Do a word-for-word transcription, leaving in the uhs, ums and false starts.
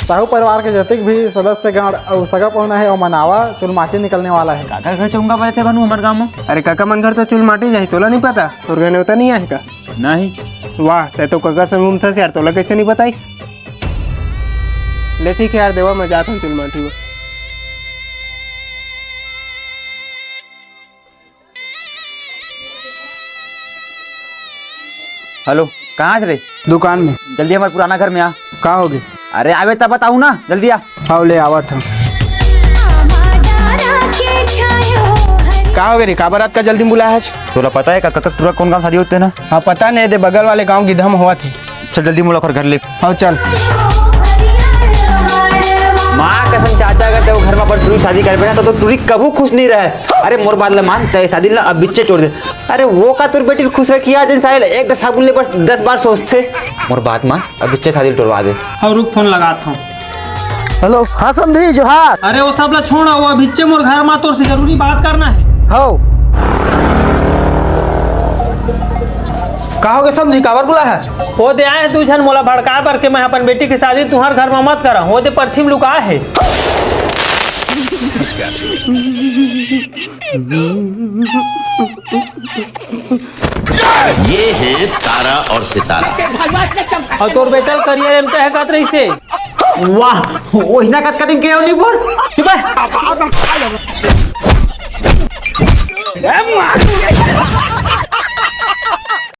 साहू परिवार के जतिक भी सदस्य गण अउ सगा पहुना हे, ओमन आवा, चुलमाटी निकलने वाला हे। काकर घर चौंगा बजथे भानु हमर गांव म? अरे काका मन घर तो चुलमाटी जाही, तोला नहीं पता? तोर घर नेवता नहीं आहे का? नहीं। वाह, तै तो काका संग घूमथस यार, तोला कैसे नहीं बताइस? ले ठीक है यार देवा, मैं जात हूँ चुलमाटी बर। हेलो, कहाँ हस रे? दुकान में। जल्दी हमर पुराना घर में आ। का होगे? अरे आबे तब बताहूँ ना, जल्दी आ। हव ले आवत हूँ। का होगे रे, काबर अतका जल्दी में बुलाए हस? तोला पता है का, कका टुरा कौन गाँव शादी होथे ना? हाँ पता नहीं, दे बगल वाले गाँव गिधम होवत हे। चल जल्दी मोला ओकर घर ले। हाँ चल। माँ कसम चाचा, अगर तैं वो घर में अपन टुरी शादी करबे ना तो, तो टुरी कभू खुश नहीं रहे। अरे मोर बात ल मान, तैं शादी ल अब बिच्चे टोर दे। अरे वो का तोर बेटी ल खुश रखही, आज साले एक साबुन ले बस दस बार सोचथे। मोर बात मान, अब बिच्चे शादी ल टोरवा दे। हाँ रुक, फोन लगात हूँ। हेलो, हाँ समधी, जोहार। अरे वो सब ला छोड़, वो अभिच्चे मोर घर मा तोर से जरूरी बात करना है। हव। का होगे समधी, काबर बुलाए हस? वो दे आए हैं दू झन मोला भड़काए बर के मैं अपन बेटी के शादी तुंहर घर मा मत करा। वो दे परछी म लुकाए हे। ये हैं तारा और सितारा। अउ तोर बेटा ल करिया रेंगता हे कहत रहिसे। वाह, ओइसना कतका दिन के हो नहीं बोल। चुप है।